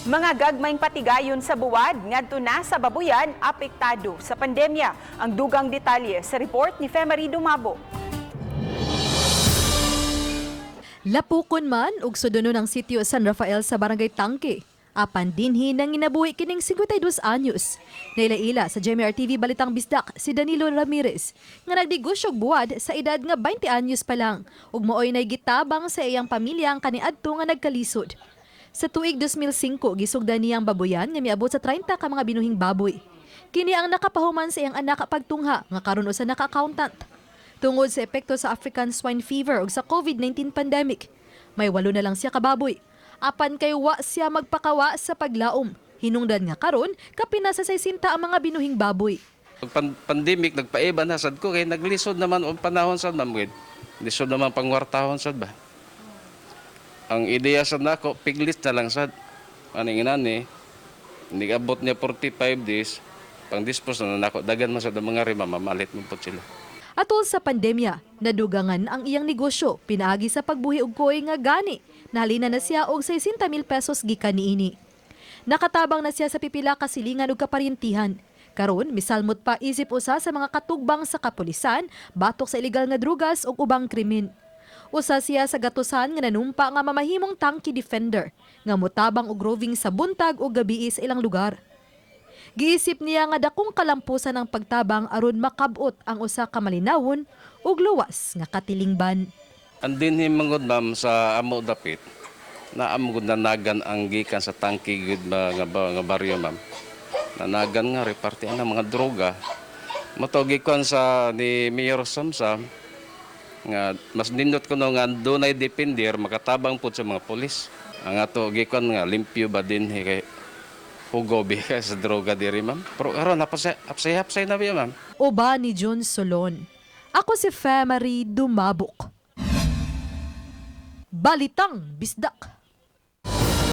Mga gagmayng patigayon sa buwad ngadto na sa babuyan apektado sa pandemya. Ang dugang detalye sa report ni Femary Dumabo. Lapukon man ug sudonon ang sitio San Rafael sa Barangay Tangke. Apan dinhi nang ginabuhi kining 52 anyos. Naila-ila sa GMR TV Balitang Bisdak si Danilo Ramirez nga nagnegosyo og buwad sa edad nga 20 anyos pa lang ug maoy nay gitabang sa iyang pamilya ang kaniadto nga nagkalisod. Sa tuig 2005, gisugdan niya ang babuyan nga miabot sa 30 ka mga binuhing baboy. Kini ang nakapahuman sa iyang anak pagtungha nga karon usa na ka accountant. Tungod sa epekto sa African swine fever ug sa COVID-19 pandemic, may walo na lang siya kababoy. Apan kay wa siya magpakawa sa paglaom. Hinungdan nga karon kapin na sa 60 ang mga binuhing baboy. Pag pandemic, nagpaiba na sad ko kay naglisod naman ang panahon sad, ma'am, gid. Lisod naman pangwartahon sad ba. Ang ideya sad nako, piglit na lang sad. Aning inani, abot niya 45 days, pang dispose na nako, dagan man sad ang mga rima, mamalit mo po sila. Atol sa pandemya, nadugangan ang iyang negosyo pinaagi sa pagbuhi og koi nga gani. Nahalina na siya og 60 mil pesos gikan niini. Nakatabang na siya sa pipila ka silingan ug kaparyentihan. Karon, misalmot pa isip usa sa mga katugbang sa kapulisan batok sa ilegal nga drugas ug ubang krimen. Usa siya sa gatusan nga nanumpa nga mamahimong tangke defender nga motabang og roving sa buntag o gabii sa ilang lugar. Giisip niya nga dakong kalampusan ang pagtabang aron makabot ang usa ka malinawon ug luwas nga katilingban. Ang dinhi mangod, ma'am, sa amo dapit na amo gud nanagan ang gikan sa tangki gud ba, nga, nga baryo, ma'am. Nanagan nga reparte ang mga droga. Mao gikuan sa ni Mayor Samsam nga mas nindot kuno nga dunay defender makatabang pud sa mga pulis. Ang ato gikuan nga limpyo ba dinhi kay hugo bi kay sa droga diri, ma'am. Pero karon hapsay hapsay hapsay na biya, ma'am. Uban ni John Solon. Ako si Femary Dumabok. Balitang Bisdak.